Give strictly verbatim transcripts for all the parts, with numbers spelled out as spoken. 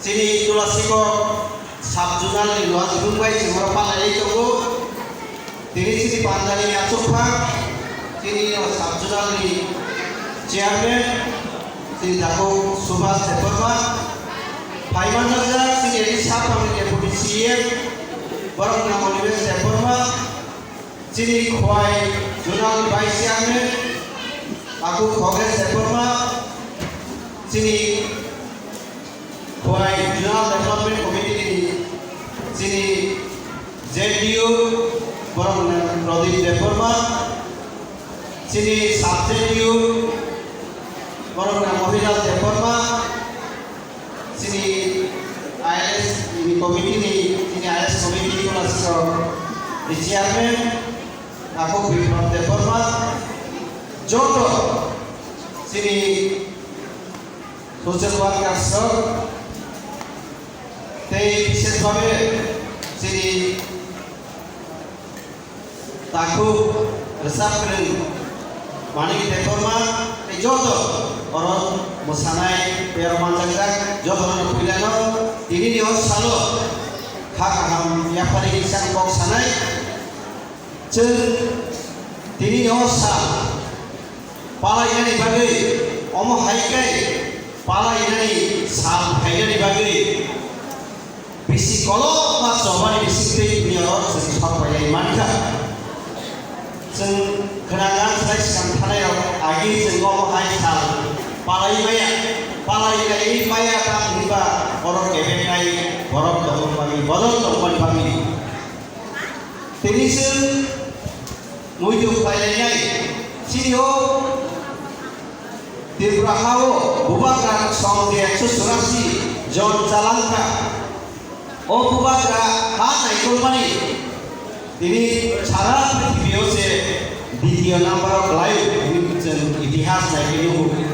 Chini Tulasikok sub-zonal ni luasibung bai chwng oro palaiwi tongo. Tini chini pandani achukphang, chini o sub-zonal ni chairman, chini takhuk Subhas Debbarma. Phaimanjak chini eni sub-zonal ni deputy C M, borok nang Onimesh Debbarma. Chini Khowai zonal vice chairman, takhuk Khogresh Debbarma. Chini Khowai Zonal Development Committee ni chini Z D U borok nang Pradip Debbarma, chini sub Z D U borok nang Mohilas Debbarma, chini I L S ni committee ni, chini I L S committee ni Tulasikok ni chairman, takhuk Biplab Debbarma, joto chini social workers rok tei bishesh bhabe chini takhuk rwchap kwrwng Manik Debbarma tei joto oro mwsanai tei oro manjakjak jotono puilano tinini o salo kha kaham yapharwi kisa kok sanai. Chwng tini o sal palainani bagwi, omo hai khe palainani sal phainani bagwi bisi kolokma chobani bisingtwi tini oro chwng sok pailai mankha. Chwng khwnajak sai swkang thanairok agi chwng omo hai sal palai maya, palai kaiwi maya tamo hwnba oro kebeknai borok tongmani bagwi, bodol tongmani bagwi. Tini chwng muitu khlailainai. Chini o Tripura ha o bubagra song de ekso churasi jon chalangkha. O bubagra ha naikolmani tini sara prithibi o se ditiyo number o kwlai chwng itihas naikolmani.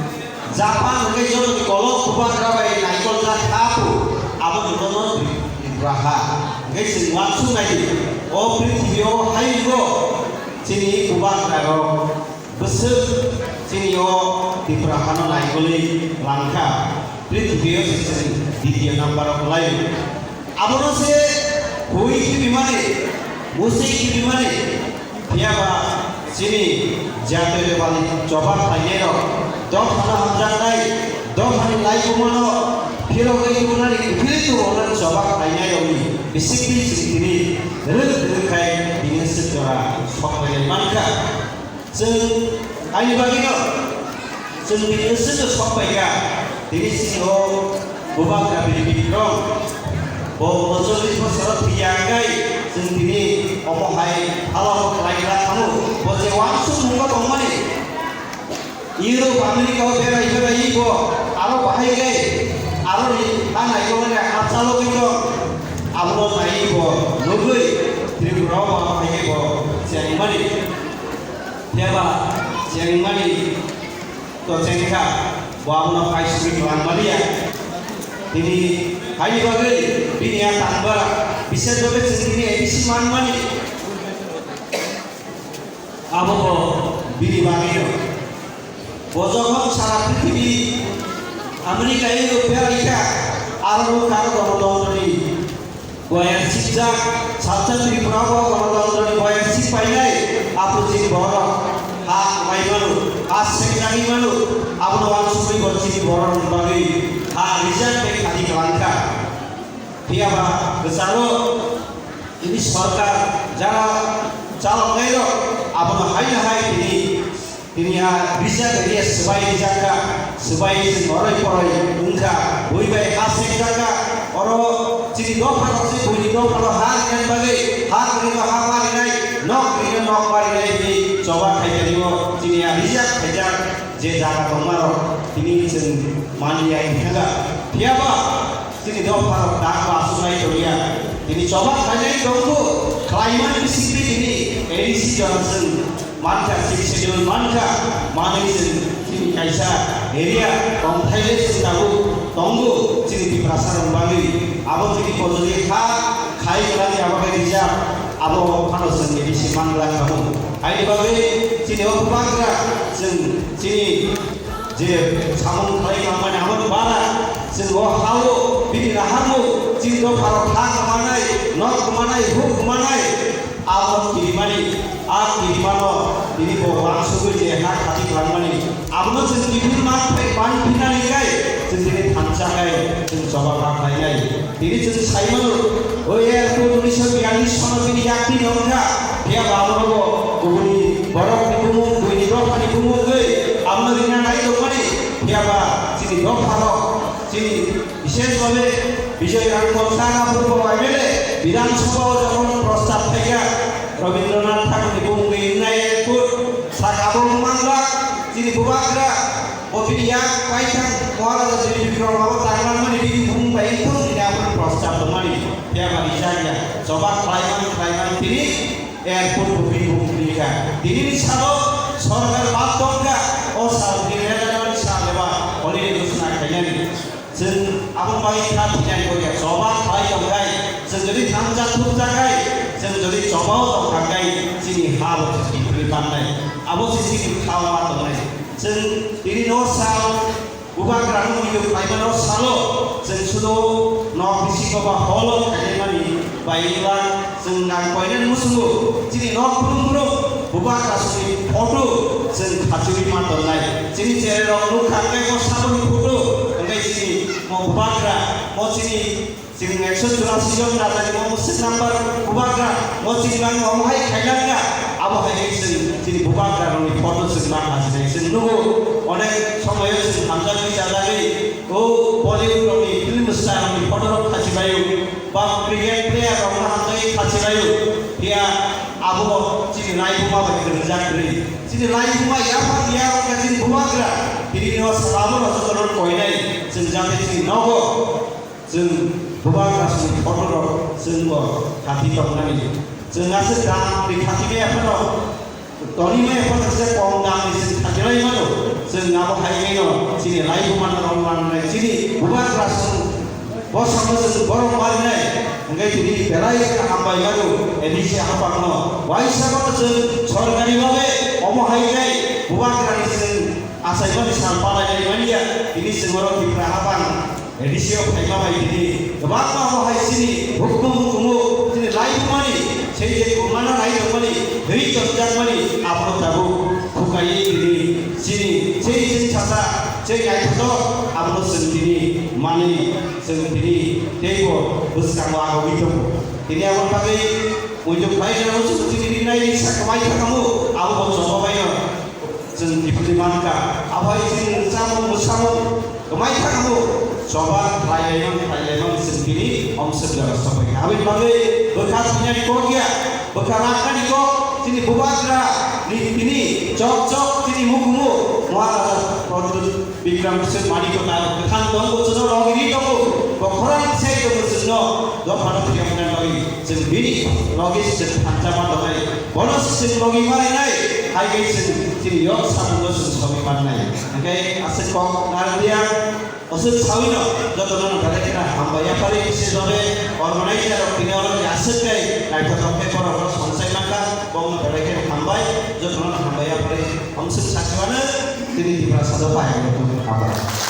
Japan hwnkhe jotoni kolok bubagra bai naikoljak ha phu, abo ni bono Tripura ha. Hwnkhe chwng uansuk nai di, o prithibi o hayungo chini bubagra rok bwswk chini o Tripura hano naikolwi langkha. Prithibi o se chwng ditiyo number o kwlai. Abono se hui kibimani, musui kibimani, phiya ba chini jatoi bebali choba khlainai rok, dophano hamjaknai, dophani laikumano phirogwi tubunani, phirwi tubunani choba khlainai rokni bisingtwi chwng tini rwk rwk khai tini swk jora sok pailai mankha. Chwng aini bagwino chwng tini swk sok paikha. Tini chini o bubagra Bini Bikrom, bo unocholish bosor phiya wngkhe chwng tini omo hai phalao khlai kha thangwi bo je uansukmung tongmani. Europe, America o berai berai bo aro bahai khe aro ni ha naikolmani ha chalogwi tong, abono naiwi bo nugwi Tripura o bahai khe bo chengmani. Phiya ba chengmani to chengkha, bo abono phai simi twlang maliya. Tini haini bagwi bini a tangbara, bisesbhabe chwng tini A D C manmani, abo bo bini bagwino. Bo jokhon sara prithibi America, Europe beraikha, aro nukha gorotontroni Boyar sikjak, Southern Tripura o gorotontroni boyar sik painai, aphuru chini borok ha kwlai mano, ha sekjagwi mano, abono uansukwi bo chini borokni bagwi ha rijak bai khati kwlangkha. Phiya ba kwcharo tini sorkar jara chaloknairok abono haino hai tini Tini a rijak ria swbai rijak kha, swbai se noroi poroi wngkha, bui bai ha seng jak kha, oro chini dopha rok se buini dopha rok ha rinani bagwi, ha kwrwino ha ma rinai, nok kwrwino nok ma rinai hinwi choba khai tongmani o chini a rijak khaijak je jaga tongma rok tini chwng manliya wngkha. Phiya ba chini dopha rok tak ba aswk nai tongya, tini choba khainai tongbo khlaimani bisingtwi tini A D C jora chwng Mankha, sixth schedule mankha, manwi chwng chini kaisa area tongthai le chwng tabuk tongo chini Tiprasa rok bagwi. Abo chini kojoli ha khai kwlangni abo khe rijak, abo phano chwng A D C man glak tongo. Haini bagwi chini o bubagra chwng chini je samung khlai mangmani abo bara Chwng o ha-o, bini naharmung, chini dopharok ha kwmanai, nok kwmanai, huk kwmanai, abo kirimani, a kirimano tini bo uansugwi je ha khati khlangmani, abono chwng kiphil man phai, man phinani khe chwng tini thansa khe chwng choba kha khlainai. Tini chwng sai mano, o airport unisho biyallis sono tini yakni wngkha, phiya ba abono bo kubuni borokni bumung, buini dophani bumung wngwi abono rina nai tongmani, phiya ba chini dopharok, chini Bishesh bhabe Bijoy Rang Motha Nagpur bo M L A Bidhan Sabha o jokhon prostab phaikha Rabindranath Thakurni bumungni wngnai airport saka bo wng manglak chini bubagra bo bini yak paithang Maharaja Biri Bikram abo tanglanmani bini bumung bai wngthung hwnwi abo prostab tongmani phiya ba rijak ya choba khlaiman khlaiman tini airport bo bini bumung tini kha. Tinini salo sorkar bad tongkha o sal tini hajar sal eba holiday ghosna khainani. Chwng abo bai kha thwinani kok ya choba khlai tong khe, chwng jodi thansa thukjak khe, chwng jodi choba-o tong kha khe, chini ha bo chwng kiphilwi mannai. Abo se chini kha-o ma tongnai. Chwng tini no sal bubagrano muitu khlaimano salo, chwng sudo nok bisingo ba holo khainaimani bai eba chwng nang koinani muchungo chini nok phurung phurung bubagra songni photo chwng khachiwi ma tongnai. Chini chererok nukha hwnkhe o saboni photo hwnkhe chini mo bubagra mo chini chini ekso churasi jon rajani mo mwswk number bubagra mo chini bagwi omo hai khailangkha abo hai chwng chini bubagrarokni photo chwng ma khachilai chwng nugo onek somoyo chwng hamjagwi chajagwi o Bollywood rokni film star rokni photo rok khachilaio. Ba cricket player rok no hamjagwi khachilaio. Phiya abo chini laibuma bai kwrwngjak kwrwi. Chini laibuma yaphang yarok khe chini bubagra. Tini no salabo no jotono koinai. Chwng jate chini nogo chwng bubagra chini photo rok chwng bo khathi tongnani. Chwng aswk dam ri khathi maya phano Toni mai phano se kong dam ni sing thangkhlai mano. Chwng abo hai khe no chini laibuma no rong mangnai chini bubagra song bosong no chwng borok marinai. Hwnkhe tini belai khe hambai mano A D C hapang no. Waisa bono chwng sorkari bhabe omo hai khe bubagra ni chwng achaimani sal palai nai manya. Tini chwng oro Tripura hapang A D C o phaima bai tini kwbangma omo hai chini hukumu kumu chini laibumani sei je kwmana nai tongmani twi chonjakmani abono tabuk khukaiwi tini chini sei chini sasa sei naithotok abono chwng tini manwi chwng tini teibo bwskango agogwi tongo. Tini aboni bagwi muitu khlai rwna muchungo chini rinai sak kwmai thangkhamu abobo choba baino. Chwng kiphilwi mankha, abo hai chini rwchapmung bwsamung kwmai thangkhamu, choba khlai laimang khlai laimang chwng tini omswk jora sobaikha. Aboni bagwi bwkha thwinani kok ya, bwkha raknani kok, chini bubagra ni tini chok chok chini mukumu Maharaja Pradyut Bikram Kishore Manikya ta kwthang tongo, chwngno logi ri tongo, bokhorang sai tongo chwngno dophano thwiyamna bagwi. Chwng bini logi chwng thansa ma tongnai, bono chwng logi ma rinai, hai khe chwng chini yok samungo chwng sogwi mannai. Hwnkhe aswk kok narwkya, aswk sawino jotono no belai kheno hambai yapharwi, bisi jobe organizer rok tini oro ni aswk khe naithotok khe borok rok songchai mankha, bongno belai kheno hambai, jotono no hambai yapharwi, omswk sachiwano tini Tiprasa do pai hambai.